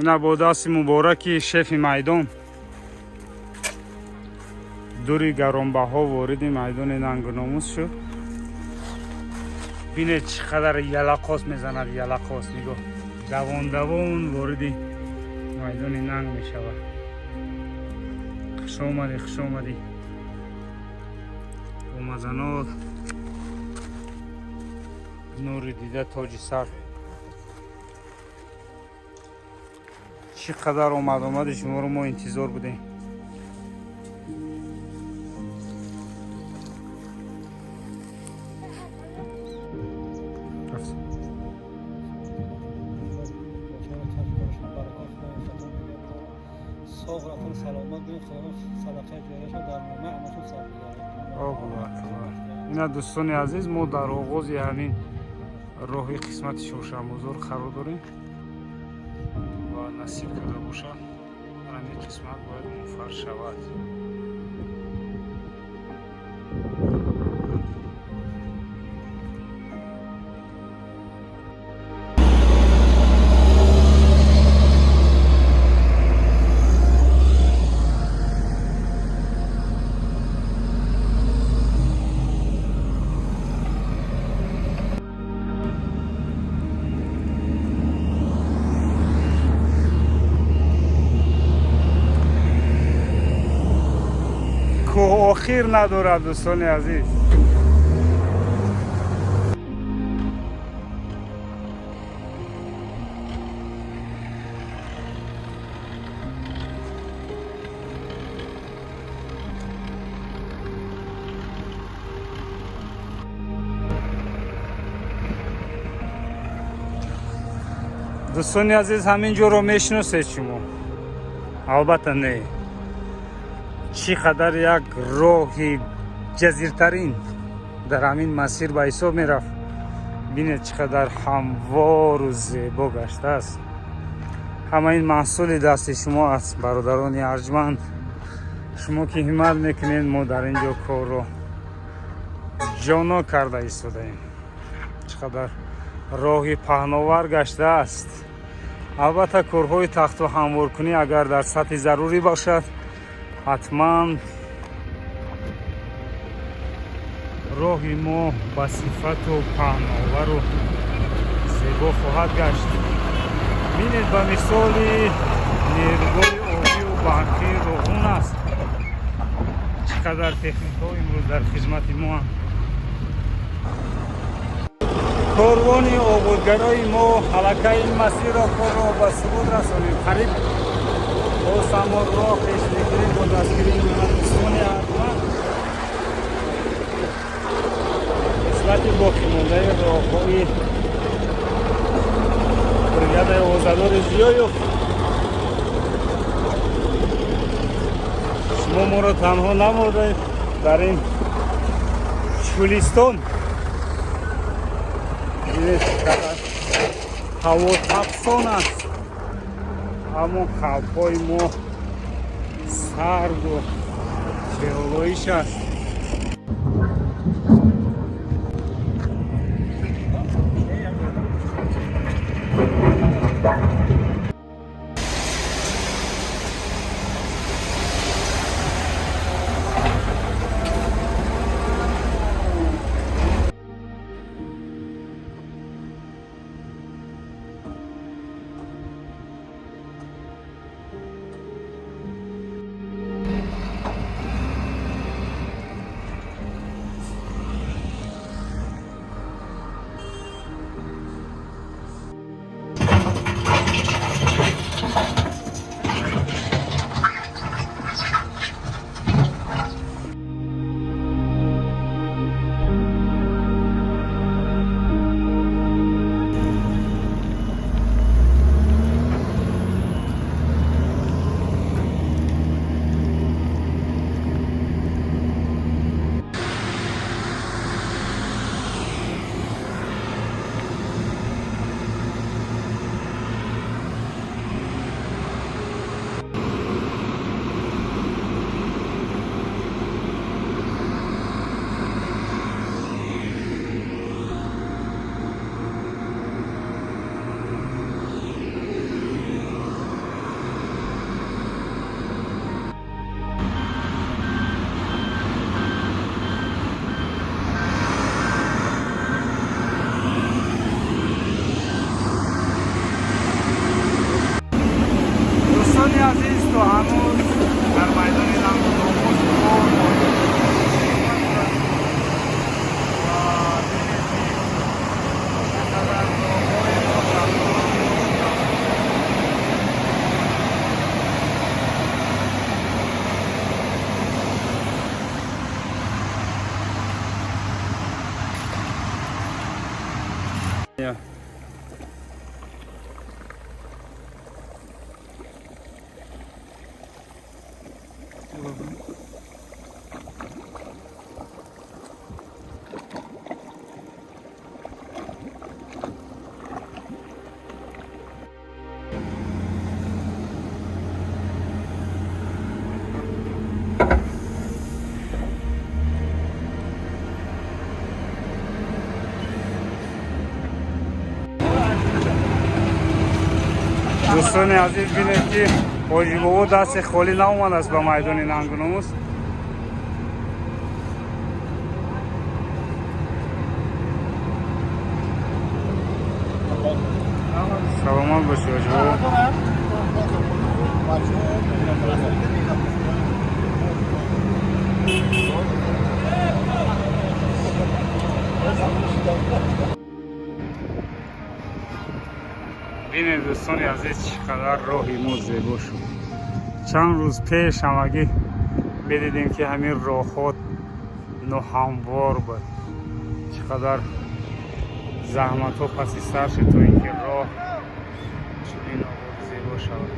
Ина бо дасти мубораки шефи майдон дури гаронбаҳо вориди майдони нангу номус шуд. Бинед, чӣ қадар ялақос мезанад, ялақос. Нигоҳ, давон давон вориди майдони нанг мешавад. Хуш омадӣ, хуш омадӣ, бомазанот, нури дида, тоҷи сар. Чӣ қадар омад омади шуморо мо интизор будем. Рафт. Соғ рафтан, саломат будем. Худо садақаи ҷорияшон дар номаи амалшон сабт бигардад. Аллоҳу акбар. Ина, дӯстони азиз, мо дар оғози ҳамин роҳи қисмати Шошанбозор қарор дорем ва насиб карда бошад, ҳамин қисмат бояд муфар шавад. Кӯҳ охир надорад, дӯстони азиз. Дӯстони азиз, ҳамин ҷоро мешиносед шумо? Албатта не. Чӣ қадар як роҳи ҷазиртарин дар ҳамин масир ба ҳисоб мерафт. Бинед, чӣ қадар ҳамвору зебо гаштааст. Ҳама ин маҳсули дасти шумо аст, бародарони арҷманд. Шумо ки ҳиммат мекунед, мо дар ин ҷо корро ҷоно карда истодаем. Чӣ қадар роҳи паҳновар гаштааст. Албатта, корҳои тахту ҳамворкунӣ агар дар сатҳи зарурӣ бошад, ҳатман роҳи мо ба сифату паҳновару зебо хоҳад гашт. Бинед, ба мисоли нерӯгоҳи обию барқии Роғун аст. Чӣ қадар техникаҳо имрӯз дар хизмати моанд. Корвони ободгарои мо аллакай ин масирро, корро ба субут расонид. Қариб боз ҳамо роҳ пеш мегирем бо дастгирии дӯстони арҷманд. Қисмати боқимондаи роҳҳои бригадаи овозадори Зиёев. Шумо моро танҳо намурдаед дар ин чӯлистон. Бинед, ҳаво тафсон аст, аммо қалбҳои мо сарду беолоиш аст. Дӯстони азиз, бинед, ки Ҳоҷибобо дасти холӣ наомадааст ба майдони Нангу Номус. Саломат бошӣ, Ҳоҷибобо. Бинед, дӯстони азиз, чӣ қадар роҳи мо зебо шуд. Чанд рӯз пеш ҳамагӣ бидидем, ки ҳамин роҳҳо ноҳамвор буд. Чӣ қадар заҳматҳо паси сар шуд, то ин ки роҳ чунин ободу зебо шавад.